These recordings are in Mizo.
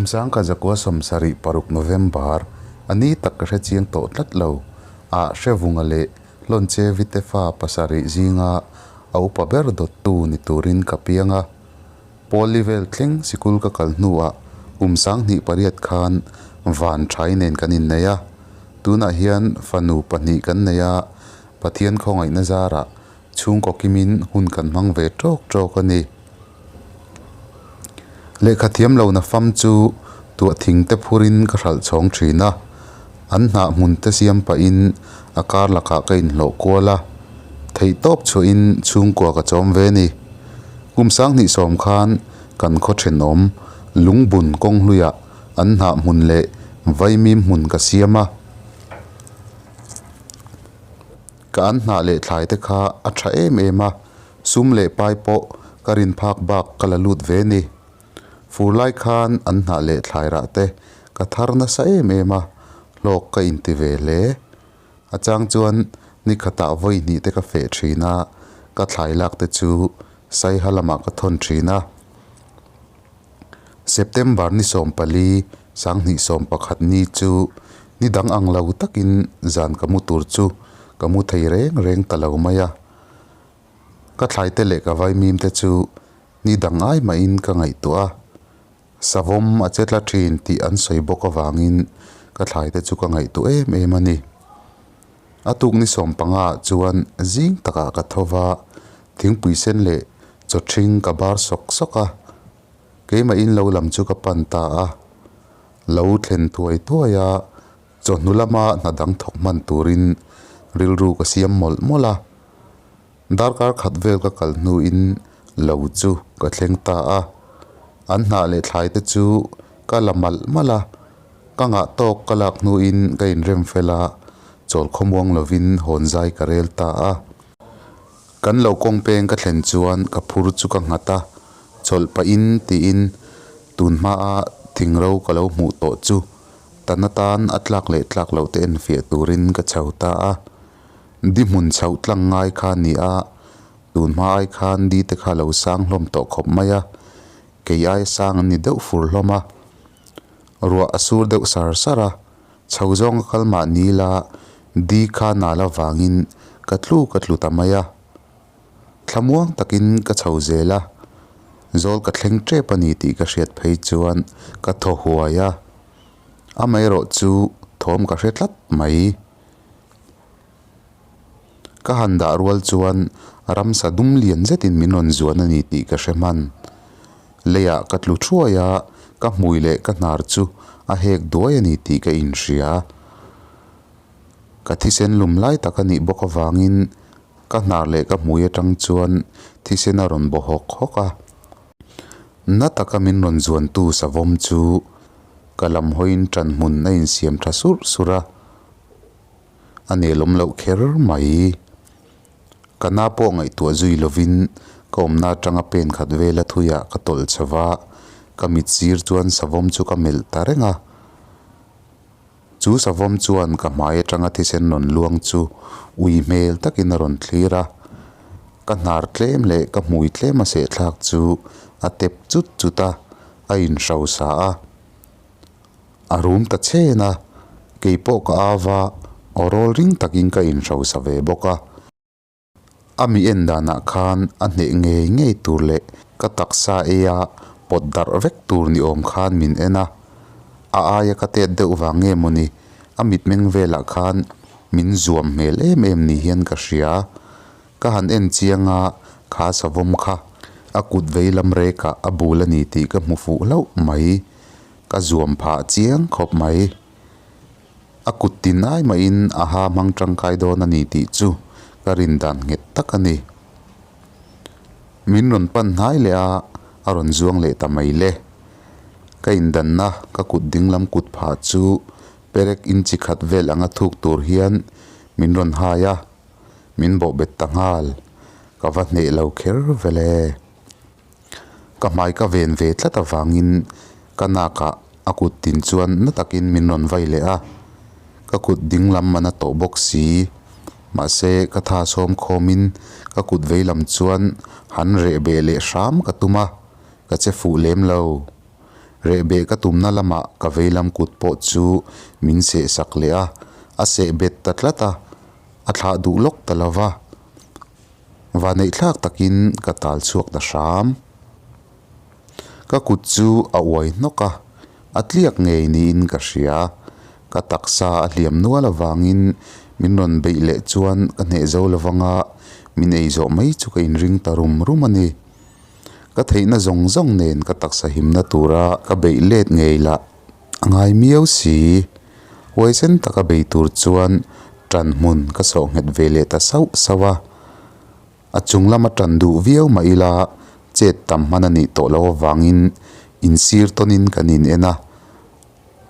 Kum sangkha zakua 76 November, a ni tak ka hre chiang tawh tlat lo, ah Hrevunga leh Hlawnche vite fa pasarih zinga a upa ber dawttu ni turin ka piang a. Pawl level thleng sikul ka kal hnuah kum 2008 khan van thai nen kan innei a. Tunah hian fanu pahnih kan nei a, Pathian khawngaihna zarah chhungkaw kimin hun kan hmang ve tawk tawk a ni. Lehkha thiam lo na fam chu tuah thing te phurin ka hralh chhawng thin a, an hnah hmun te siam pahin a kar lakah ka inhlawh kual a, theih tawp chhuahin chhungkua ka chawm ve a ni. Kum 2010 khan kan khaw thenawm lungbun kawng hluiah an hnah hmun leh vaimim hmun ka siam a. Ka an hnah leh thlai te kha a tha em em a, sum leh pai pawh ka rin phak bak ka la lut ve ni. Fur lai khan an hnah leh thlai rah te ka thar nasa em em a, hlawk ka inti ve hle. A chang chuan ni khatah vawi hnih te ka feh thin a, ka thlai lak te chu Saiha lamah ka thawn thin a. September ni 14, 2011 ni chu ni dang ang lo takin zan ka mu tur chu ka mu thei reng reng ta lo mai a. Ka thlai te leh ka vaimim te chu ni dang ai mahin ka ngaihtuah a. Savawm a che tla thin tih an sawi bawk avangin ka thlai te chu ka ngaihtuah em em a ni. A tuk ni 15 ah chuan zing takah ka tho va, thingpui sen leh chaw ṭhing ka bar sawk sawk a. Keimah in lo lam chu ka pan ta a. Lo thlen thuai thuai a, chawhnu lama hna dang thawk hman turin rilru ka siam mawlh mawlh a. Darkar khat vel ka kal hnuin lo chu ka thleng ta a. An hnah leh thlai te chu ka la malh malh a. Ka ngah tawk ka lak hnuin ka inrem fel a, chawl khawmuang lovin hawn zai ka rel ta a. Kan lo kawng peng ka thlen chuan ka phur chu ka nghat a, chawlh pahin tiin tun hmaa thingro ka lo hmuh tawh chu tan atan a tlak leh tlak loh te enfiah turin ka chho ta a. Di hmun chhoh tlang ngai kha a ni a, tun hma ai khan di te kha a lo sang hlawm tawh khawp mai a, kei aia sang an ni deuh fur hlawm a. Ruah a sur deuh sar sar a, chho zawnga kal mah ni la di kha nal avangin ka tlu ka tlu ta mai a. Thlamuang takin ka chho zel a, zawl ka thleng tep a ni tih ka hriat phei chuan ka thaw huai a. Amaherawh chu thawm ka hre tlat mai. Ka han dah rual chuan ramsa dum lian zetin min rawn zuan a ni tih ka hre hman. Leiah ka tlu thuai a, ka hmui leh ka hnar chu a hek duai a ni tih ka inhria. Ka thisen lum lai tak a nih bawk avangin ka hnar leh ka hmui atang chuan thisen a rawn baw hawk hawk a. Na taka min rawn zuantu savawm chu ka lam hawiin ṭanhmun a insiam ṭha surh surh a. A nelawm loh kher mai. Ka na pawh ngaihtuah zui lovin ka awmna atanga pen khat vela thuiah ka tawlh chho va, ka mit sir chuan savawm chu ka melh ta reng a. Chu savawm chuan ka hmai atanga thisen rawn luang chu ui hmel takin a rawn thlir a. Ka hnar tlem leh ka hmui tlem a sehthlak chu a tep chut chut a, a inhrosa a. A rum ta chen a, kei pawh ka au va, aw rawl ring takin ka inhrosa ve bawk a. A mi en danah khan a hneh ngei ngei tur leh ka taksa eia pawt darh vek tur ni awm khan min en a. A aia ka tet deuh vang nge mawni, a mitmeng velah khan min zuam hmel em em ni hian ka hria. Ka han en chiang a, kha savawm kha a kut vei lam rekah a bul a ni tih ka hmu fuh hlauh mai. Ka zuam phah chiang khawp mai. A kut tin ai mahin a ha hmang tangkai dawn a ni tih chu ka rin dan nghet tak a ni. Min rawn pan hnai leh a, a rawn zuang leh ta mai le. Ka indanna ka kut dinglam kut phah chu perek inchi khat vel anga thuk tur hian min rawn hai a, min bawhbet ta nghal. Ka va hneh lo kher vel e. Ka hmai ka ven ve tlat avangin ka nakah a kut tin chuan na takin min rawn vai leh a, ka kut ding lam man a tawh bawk si. Mahse ka tha sawm khawmin ka kut vei lam chuan han reh beh leh hram ka tum a, ka che fuh lem lo. Rehbeh ka tumna lamah ka veilam kut pawh chu min seh sak leh a, a seh bet ta tlat a, a thlah duh lawk ta lo va. Vaneihthlak takin ka tal chhuak ta hram. Ka kut chu a uai hnawk a, a tliak ngei niin ka hria. Ka taksa a hliam nual avangin min rawn beih leh chuan ka hneh zo lo vanga min ei zawh mai chu ka inring ta rum rum a ni. Ka theihna zawng zawng nen ka taksa himna tura ka beih let ngei lah a ngai miau si. Huaisen taka bei tur chuan ṭan hmun ka sawh nghet ve leh ta sauh sauh a. A chung lama ṭan duh viau mah ila chet tam hman a nih tawh loh avangin insir tawnin kan in en a,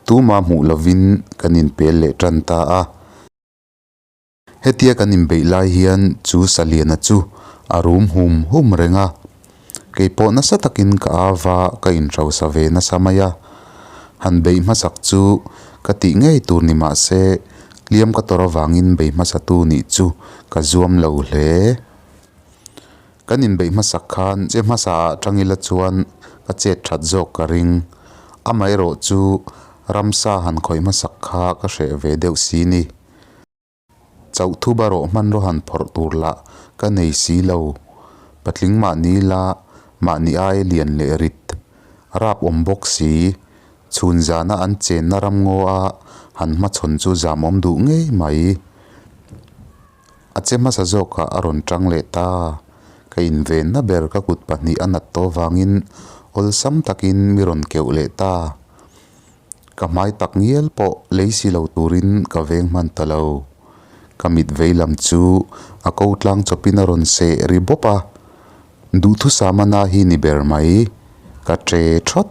tumah hmuh lovin kan inpel leh ṭan ta a. Hetia kan inbeih lai hian chu Saliana chu a rum hum hum reng a, kei pawh nasa takin ka au va ka inhrosa ve nasa mai a. Han beih hmasak chu ka tih ngei tur ni mah se hliam ka tawrh avangin bei hmasatu nih chu ka zuam lo hle. Kan inbeih hmasak khan che hmasa ah tang ila chuan ka chet that zawk ka ring. Amaherawh chu ramsa han khawih hmasak kha ka hreh ve deuh si ni. Chauh thu barawh hmanraw han phawrh tur lah ka nei si lo. Patling mahni la mahni aia lian leh rit rap awm bawk si. Chhun zana an chenna ramngaw a han hmachhawn chu zamawm duh ngei mai. A che hmasa zawkah a rawn tang leh ta. Ka invenna ber ka kut pahnih a nat tawh vangin awlsam takin mi rawn keuh leh ta. Ka hmai tak ngial pawh lei si lo turin ka veng hman ta lo. Ka mit vei lam chu a ko tlang chawpin a rawn seh ri bawp a, duhthusam a na hi ni ber mai. Ka ṭe thawt.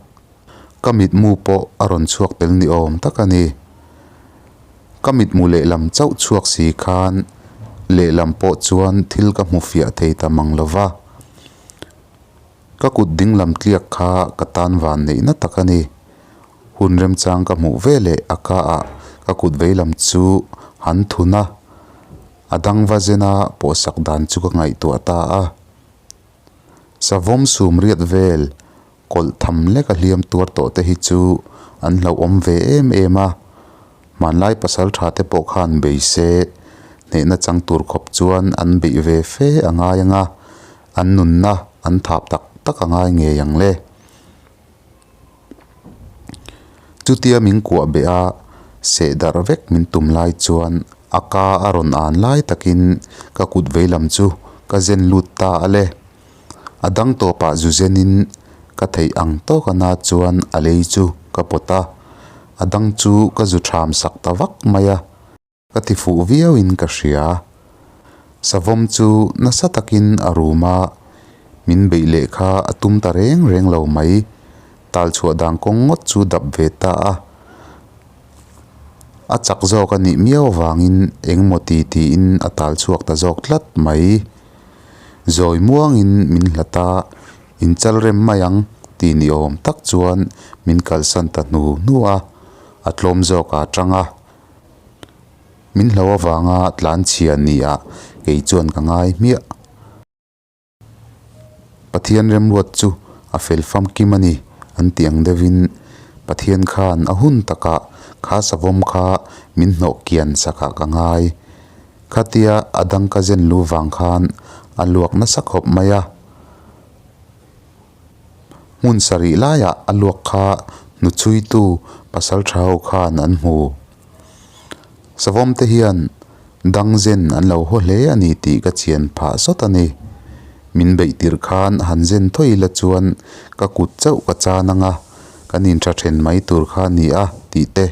Ka mitmu pawh a rawn chhuak tel ni awm tak a ni. Ka mitmu lehlam chauh chhuak si khan lehlam pawh chuan thil ka hmu fiah thei ta mang lo va. Ka kut dinglam tliak kha ka tan van neihna tak a ni. Hun remchang ka hmuh ve leh a ka ah ka kut veilam chu han thun a, a dang va zena pawhsak dan chu ka ngaihtuah ta a. Savawm sum riat vel kawlh tham lek a hliam tuar tawh te hi chu an hlauhawm ve em em a, hmanlai pasal tha te pawh khan bei se hnehna chang tur khawp chuan an beih ve fe a ngai ang a. An nunna an thap tak tak a ngai ngei ang le. Chutia min kuah beh a, seh darh vek min tum lai chuan a ka a rawn an lai takin ka kut veilam chu ka zen lut ta a le. A dang tawpah zu zenin ka theih ang tawk a na chuan a lei chu ka pawt a, a dang chu ka zu ṭham sak ta vak mai a. Ka ti fuh viauin ka hria. Savawm chu nasa takin a rum a, min beih leh kha a tum ta reng reng lo mai. Tal chhuah dan kawng ngawt chu dap ve ta a. A chak zawk a nih miau avangin engemaw ti tiin a tal chhuak ta zawk tlat mai. Zawi muangin min hlat a, inchal rem mai ang tih ni awm tak chuan min kalsan ta hnu hnu a, a tlawm zawk a tang a. Min hlo avanga tlan chhia nia kei chuan ka ngai hmiah. Pathian remruat chu a fel famkim a ni an tih ang deuhin Pathian khan a hun takah kha savawm kha min hnawh kian sakah ka ngai. Khatia a dang ka zen lu vang khan a luak nasa khawp mai a. Hmun sarih laiah a luak kha hnuchhuitu pasal tha ho khan an hmu. Savawm te hian dang zen an lo haw hle a ni tih ka chian phah sawt a ni. Min beih tirh khan han zen thawi ila chuan ka kut chauh ka chan ang a, kan intha then mai tur kha a ni a tih te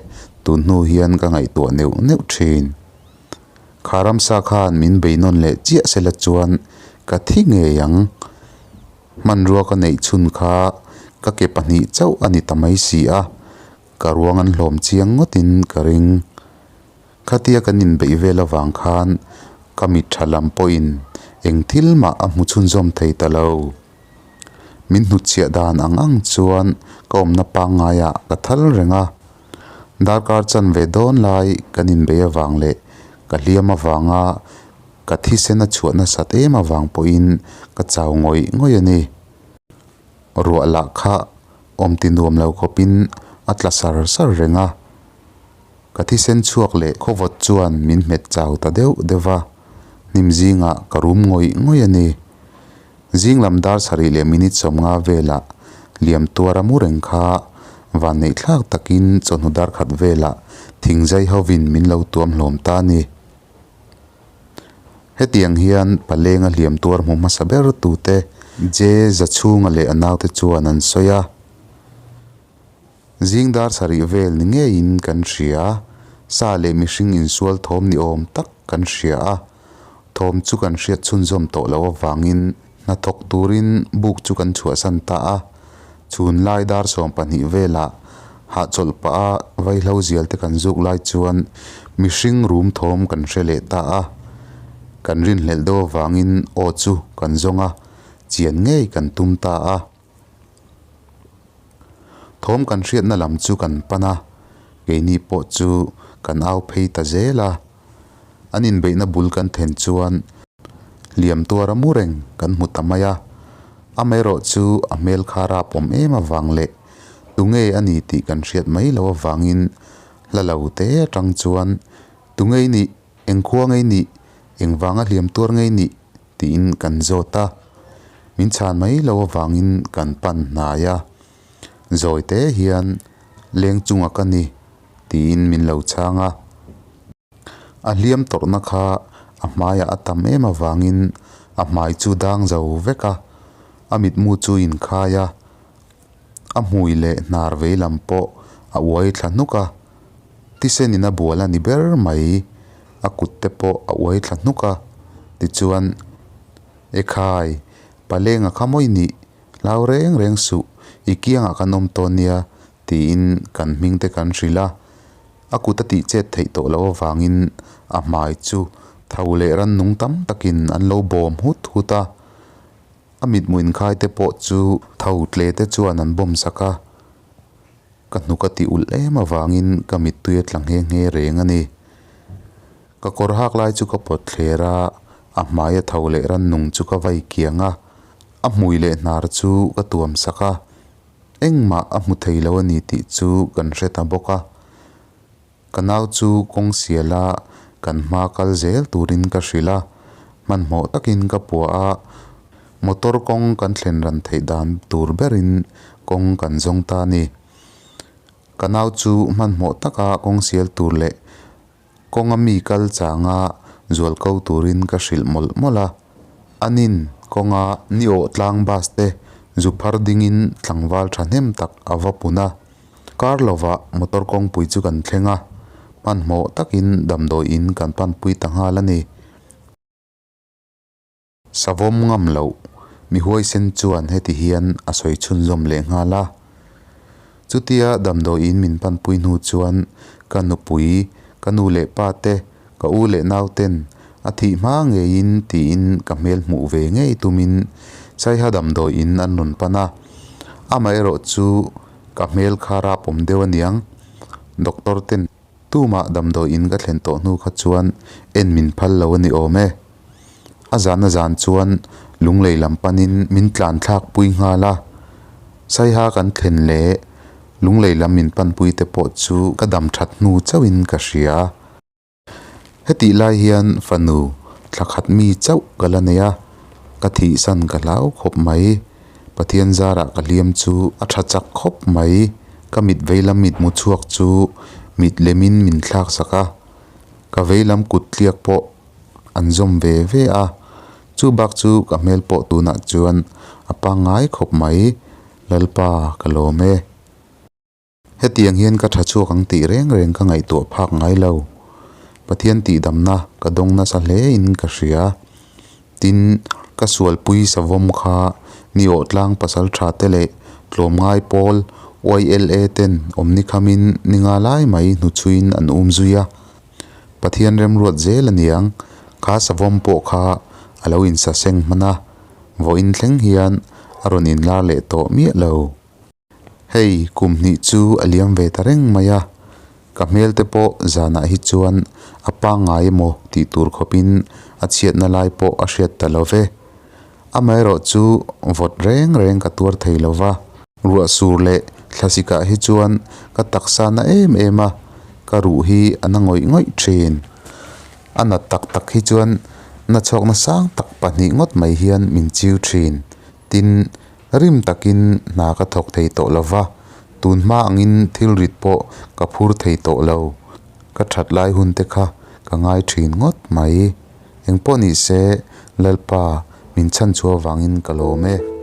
tun hnu hian ka ngaihtuah neuh neuh thin. Kha ramsa khan min bei nawn leh chiah sela chuan ka thi ngei ang. Hmanrua ka neih chhun kha ka ke pahnih chauh a ni ta mai si a, ka ruang an hlawm chiang ngawtin ka ring. Khatia kan inbeih vel avang khan ka mit tha lam pawhin eng thil mah a hmu chhunzawm thei ta lo. Min hnutchhiah dan ang ang chuan ka awmna pangngaiah ka thal reng a, darkar chanve dawn lai kan inbeih avang leh ka hliam avanga Ka thisen a chhuah nasat em avang pawhin ka chau ngawih ngawih a ni. Ruah lah kha awm ti nuam lo khawpin a tla sar sar reng a. Ka thisen chhuak leh khawvawt chuan min hmet chau ta deuh deuh va, hnim zingah ka rum ngawih ngawih a ni. Zing lam dar sarih leh minute 50 velah liam tuar a mu reng kha vanneih thlak takin chawhnu dar khat velah thingzai hovin min lo tuam hlawm ta a ni. Hetiang hian Palenga hliam tuar hmu hmasa ber tute Je Zachhunga leh a naute chuan an sawi a. Zing dar sarih vel ni ngeiin kan hria, sa leh mihring insual thawm ni awm tak kan hria a, thawm chu kan hriat chhunzawm tawh loh avangin hnathawk turin buk chu kan chhuahsan ta a, chhun lai dar 12 velah hahchawlh pah a vaihlo zial te kan zuk lai chuan mihring rum thawm kan hre leh ta a, kan rinhlelh deuh avangin aw chu kan zawng a, chian ngei kan tum ta a. Thawm kan hriatna lam chu kan pan a, keini pawh chu kan au phei ta zel a. An inbeihna bul kan then chuan hliam tuar a mu reng kan hmu ta mai a. Amaherawh chu a hmel kha rap awm em avang leh tunge a ni tih kan hriat mai loh avangin hla lo te atang chuan tunge i nih, engkhua nge i nih, engvanga hliam tuar nge i nih tiin kan zawt a, min chhan mai lo avangin kan pan hnai a, zawi te hian leng chunga ka ni tiin min lo chhang a, a hliam tawrhna kha a hmaiah a tam em avangin a hmai chu dang zo vek a, a mitmu chu inkhai a, a hmui leh hnar vei lam pawh a uai thla hnuk a, thisen in a bual a ni ber mai, a kut te pawh a uai thla hnuk a, tichuan Ekhai, Palenga kha mawi nih, hlau reng reng suh, i kiangah kan awm tawn nia tiin kan hming te kan hrilh a, a kut a tih chet theih tawh loh avangin a hmai chu tho leh rannung tam takin an lo bawm hut hut a. A mitmu inkhai te pawh chu tho tle te chuan an bawm sak a, ka hnuk a tih ulh em avangin ka mittui a tla nghe nghe reng a ni. Ka kawr hak lai chu ka pawt thler a, a hmai a tho leh rannung chu ka vai kiang a, a hmui leh hnar chu ka tuam sak a, engmah a hmu thei lo a ni tih chu kan hre ta bawk a. Ka nau chu kawng siala kan hma kal zel turin ka hrilh a, hmanhmawh takin ka puah a, motor kawng kan thlen ran theih dan tur berin kawng kan zawng ta a ni. Ka nau chu hmanhmawh taka kawng sial tur leh kawnga mi kal changa zual ko turin ka hrilh mawlh mawlh a, anin kawnga ni awh tlang bus te zu phar dingin tlangval thahnem tak a va pun a. Kar lovah motor kawngpui chu kan thleng a, hmanhmawh takin damdawi in kan panpui ta nghal a ni. Savawm ngam loh, mi huaisen chuan heti hian a sawi chhunzawm leh nghal a. Chutia damdawi in min panpui hnu chuan ka nupui, ka nu leh pa te, ka u leh nau ten a thih hma ngeiin tiin ka hmel hmuh ve ngei tumin Saiha damdawi in an rawn pan a. Amaherawh chu ka hmel kha rap awm deuh aniang. Doctor ten tumah damdawi in ka thlen tawh hnu kha chuan en min phal lo a ni awm e. A zan a zan chuan lunglei lam panin min tlan thlak pui nghal a. Saiha kan thlen leh lunglei lam min panpui te pawh chu ka dam that hnu chauhin ka hria. Hetih lai hian fanu thla khat mi chauh ka la nei a, ka thihsan ka hlau khawp mai. Pathian zarah ka hliam chu a tha chak khawp mai. Ka mit veilam mitmu chhuak chu mit lemin min thlak sak a, ka veilam kut tliak pawh an zawm ve ve a. Chu bak chu ka hmel pawh tunah chuan a pangngai khawp mai. Lalpa ka lawm e. Hetiang hian ka tha chhuak ang tih reng reng ka ngaihtuah phak ngai lo. Pathian tihdamna ka dawng nasa hle in ka hria. Tin, ka sualpui savawm kha ni awh tlang pasal tha te leh tlawmngai pawl YLA ten awmni khamin ni nga lai mai hnuchhuiin an um zui a. Pathian remruat zel aniang, kha savawm pawh kha a lo insaseng hman a, vawiin thleng hian a rawn inlar leh tawh miah lo. Hei kum hnih chu a liam ve ta reng mai a, ka hmel te pawh zanah hi chuan a pangngai emaw tih tur khawpin a chhiatna lai pawh a hriat ta lo ve. Amaherawh chu vawt reng reng ka tuar thei lo va. Ruah sur leh thlasikah hi chuan ka taksa na em em a, ka ruh hi a na ngawih ngawih thin. A nat tak tak hi chuan na chhuakna sang tak pahnih ngawt mai hian min chiu thin. Tin, rim takin hna ka thawk thei tawh lo va, tun hma angin thil rit pawh ka phur thei tawh lo. Ka that lai hun te kha ka ngai thin ngawt mai. Engpawh ni se, Lalpa min chhan chhuah avangin ka lawm e.